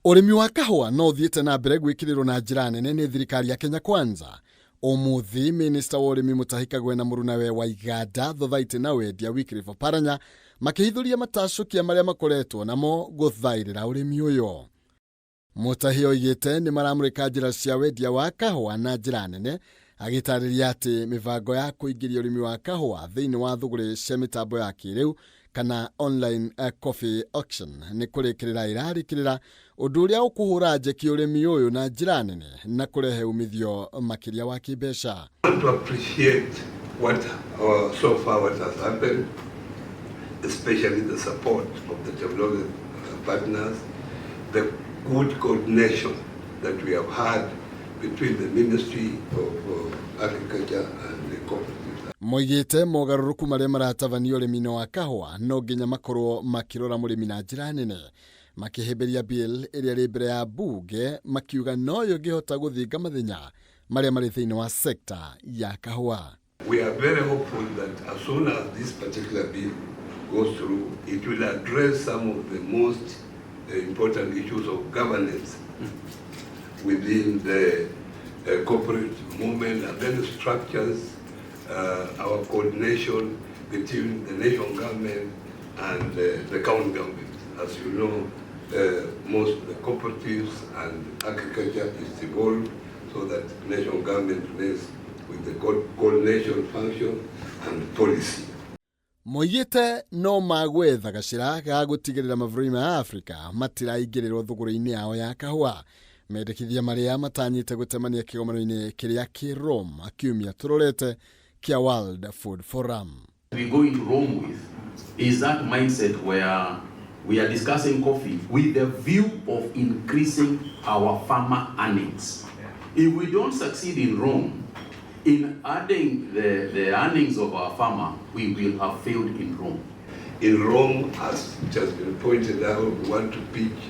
Ũrĩmi wa kahũa no ũthiĩte na mbere gwĩkĩrĩrwo na njĩra nene nĩ thirikari ya Kenya Kwanza. Ũmũthĩ minista wa ũrĩmi Mutahi Kagwe na mũrunawe wa Iganda Thothaitĩ na Wendia Wycliffe Oparanya makĩhithũria matacũkia marĩa makoretwo namo gũthaĩrĩra ũrĩmi ũyũ. Mutahi oigĩte nĩ maramũrĩka njĩra cia wendia wa kahũa na njĩra nene, agĩtarĩria atĩ mĩbango ya kũingĩria ũrĩmi wa kahũa thĩinĩ wa thũgũrĩ cia mĩtambo ya kĩrĩu kana online coffee auction nĩ kũrĩkĩrĩra ĩrarĩkĩrĩra ũndũ ũrĩa ũkũhũra njeki ũrĩmi ũyũ na njĩra nene na kũrehe umithio makĩria wa kĩmbeca. I want to appreciate what so far what has happened, especially the support of the development partners, the good coordination that we have had between the Ministry of Agriculture and the cooperatives. Moigĩte mogarũrũku marĩa maratabanio ũrĩmi-inĩ wa kahũa no nginya makorwo makĩrora mũrĩmi na njĩra nene. Makĩhĩmbĩria bill ĩrĩa ĩrĩ mbere ya bunge, makiuga noyo ĩngĩhota gũthinga mathĩnya marĩa marĩ thĩinĩ wa sekta ya kahũa. We are very hopeful that as soon as this particular bill goes through, it will address some of the most important issues of governance within the corporate movement and then structures our coordination between the national government and the county government. As you know, most of the cooperatives and agriculture is devolved so that national government plays with the coordination function and policy. Moigĩte no magwetha gacĩra ga gũtigĩrĩra mabũrũri ma Afrika matiraingĩrĩrwo thũgũrĩ-inĩ yao ya kahũa. Mendekithia marĩa matanyĩte gũtemania kĩgomano-inĩ kĩrĩa kĩ Rome kiumia tũrorete kĩa World Food Forum. We go into Rome with is that mindset where we are discussing coffee with the view of increasing our farmer earnings. If we don't succeed in Rome in adding the earnings of our farmer, we will have failed in Rome. In Rome, as it has been pointed out, we want to pitch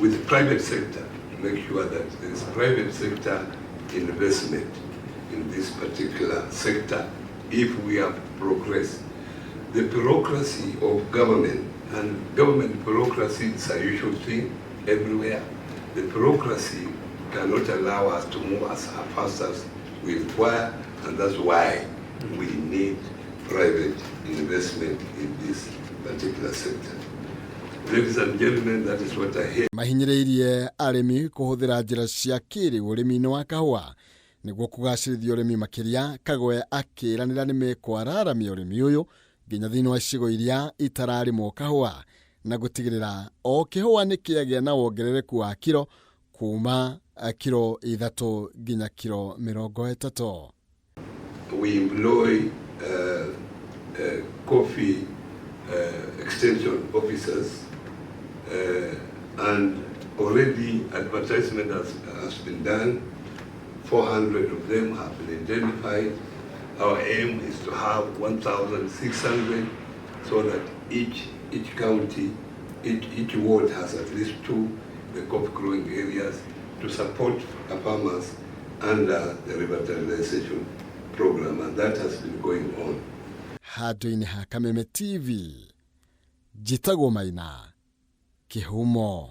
with the private sector to make sure that there is private sector investment in this particular sector if we have progressed. The bureaucracy of government, and government bureaucracy is a usual thing everywhere. The bureaucracy cannot allow us to move as fast as we require, and that's why we need private investment in this particular sector. Ladies and gentlemen, that is what I hear. Mahinyĩrĩirie arĩmi kũhũthĩra njĩra cia kĩrĩu ũrĩmi-inĩ wa kahũa nĩguo kũgacĩrithia ũrĩmi makĩria. Kagwe akĩranĩra nĩ mekwararamia ũrĩmi ũyũ nginya thĩinĩ wa icigo iria itararĩmwo kahũa na gũtigĩrĩra o kĩhũa nĩ kĩagĩa na wongerereku wa kiro kuma kiro 3 nginya kiro 30. We employ coffee extension officers, and already advertisement has been done. 400 of them have been identified. Our aim is to have 1,600 so that each county, each ward has at least 2 the coffee growing areas to support farmers under the revitalization program, and that has been going on. Handũ-inĩ ha Kameme TV, njĩtagwo Maina Kĩhumo.